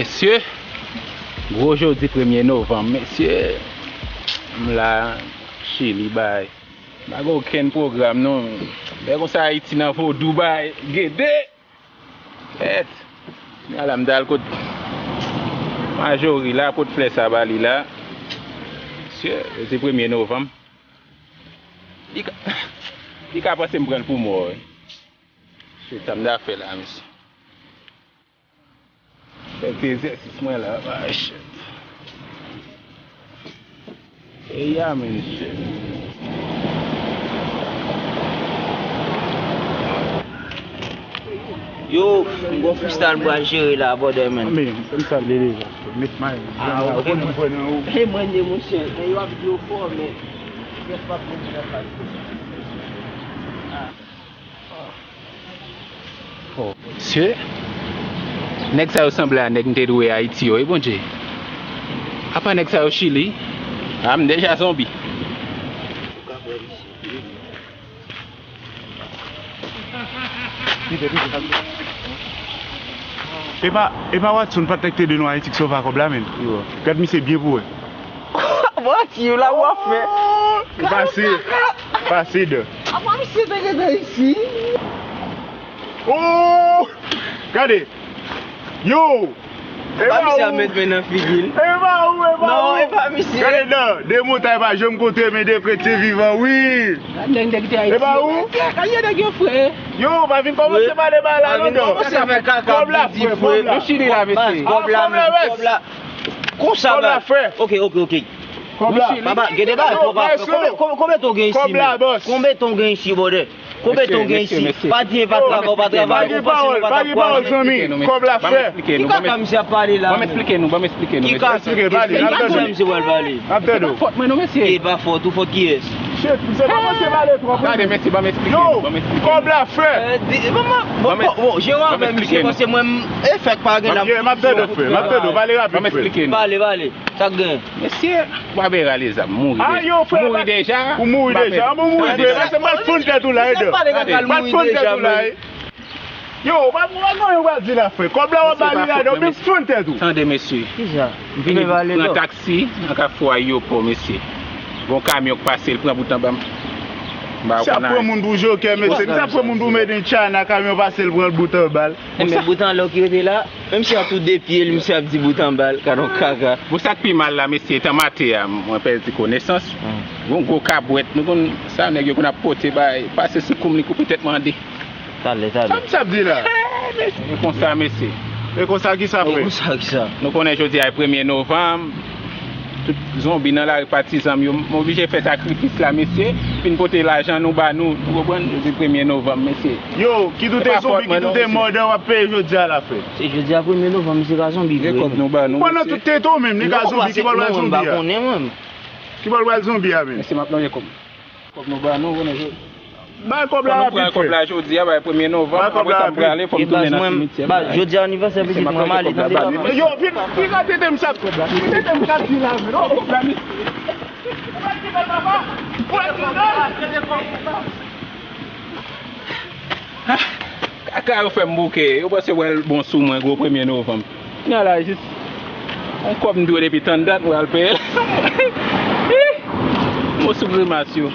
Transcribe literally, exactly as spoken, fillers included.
Mesye, gwo jodi premye novanm, mesye. M la, Chili, bay. M pa gen okenn pwogram, non. Lè konsa Ayiti nan vodou, bay. Gede! Kèt! Kounye a la, m t al kot Majori la, pot flè sa ba li la. Mesye, jodi premye novanm. Li ka, li ka panse m pran l pou mò, wi. Shit, sa m ta fè la, mesye. Fè ti egzèsis mwen la, ah, shit. E ya, men, shit. Yo, m gon freestyle m pral jere la, brother, man. Men, m sa lele la. Met may. Ah, ok, mwen. E mwen ye, monchè. Men yo ap di yo fò, men. Jès pa pou mwen la. Oh. Mesye, nèg sa yo sanble a nèg m te dwe Ayiti yo, wi, Bondye. Apa nèg sa yo Chili? A, m deja zonbi. Epa, epa Watson, pa t nèg te de nou Ayiti ki sove a kòb la, men. Gad misye byen pou wè. Bati, yo la w ap fè. Ou pase, pase de. Apa misye te gentan isi? Oh! Gade. Yo! E pa misye ap met men nan figi l. E pa ou, e pa ou. Non, e pa misye. Gade non, de montay pa janm kontre men de kretyen vivan, wi. Gade nèg te kite Ayiti. E pa ou. Gade nèg yo fre. Yo, pa vin kòmanse pale ba la non. Kòb la fre, kòb la. Yo Chili la, mesye. Kòb la, kòb la. Konsa ba. Ok, ok, ok. Kòb la. Papa, gen deba twò pa fè. Konbyen, konbyen, konbyen ton gen isi, men? Konbyen ton gen isi, brother? Konbyen ton gen isi? Pa di pa travay, pa travay, ou panse nou pa t ap kwaze? Kòb la, frè. Ki kaka misye ap pale la? Ban m eksplike nou, ban m eksplike nou. Ki kaka? Ki kaka misye pral pale? N ap tande w. E pa fòt mwen non, mesye. E pa fòt ou, fòt kiyès? Shit, misye pa panse pale twòp. Gade, mesye, ban m eksplike nou, ban m eksplike nou. Kòb la, frè. Bon, jere avè misye, paske mwen, e fèk pa gen la. M ap tande w, frè, m ap tande w, pale rapid, frè. Pale, pale. Sa k gen? Mesye, w ap rale zam, mouri deja. Mouri deja. Ou mouri deja. An bon, mouri deja. Pase m pral fann tèt ou la, Edan. M pral fann tèt ou la, e. Yo, w pa, w pa gen anyen w pral di la, frè. Kòb la w ap ba li la, Edan, ou byen fann tèt ou. Tande, mesye. Kisa? M vini pran taksi nan kafou ayewopò, mesye. Gon kamyon k pase, l pran bout anba m. M pa konn anyen. Misye ap pran moun pou jokè, mesye. Misye ap pran moun pou made in China, kamyon pase, l pran bout anba l. Enben, bout anlè ki rete la, menm si an tou de pye l, misye ap di bout anba l, kadon kaka. Bon, sa k pi mal la, mesye, tan maten a, mwen pèdi konesans. Gon gwo kabwèt, nou konn sa nèg yo konn ap pote bay, pase sou kou m, li koupe tèt mwen an de. Talè, talè. Sa misye ap di la? E konsa, mesye. E konsa ki sa, frè? E konsa ki sa? Nou konnen jodi a e premye novanm. Tout zonbi nan lari pa ti zanmi yo. M oblije fè sakrifis la, mesye. Vin pote lajan nou ba nou. Ou konprann? Jodi premye novanm, mesye. Yo, kit ou te zonbi, kit ou te mòde, w ap peye jodi a la, frè. Se jodi a premye novanm, misye ka zonbi vre. Gen kòb nou ba nou, mesye. Pandan tout te tou menm, li ka zonbi, ki bò l pral zonbi a? Ki bò l pral zonbi a menm? Mesye, m ap lonje kòb. Kòb nou ba nou, konnen jodi. Bay kòb la rapid, frè. Kòb la jodi a, bay premye novanm, apre sa m prale, fò m tounen nan simityè. Jodi a anivèsè pitit mwen, m ale, tande papa. Yo, vin, vin gade tete m sa kòb la. Vin tete m sa di la, men. Oh, kòb la, mesye. Kaka yo fè m bouke. Yo panse w pral bon sou mwen, gwo premye novanm. Kounye a la, jis yon kòb m dwe depi tann dat, m pral peye l. Mwen sou grimas yo.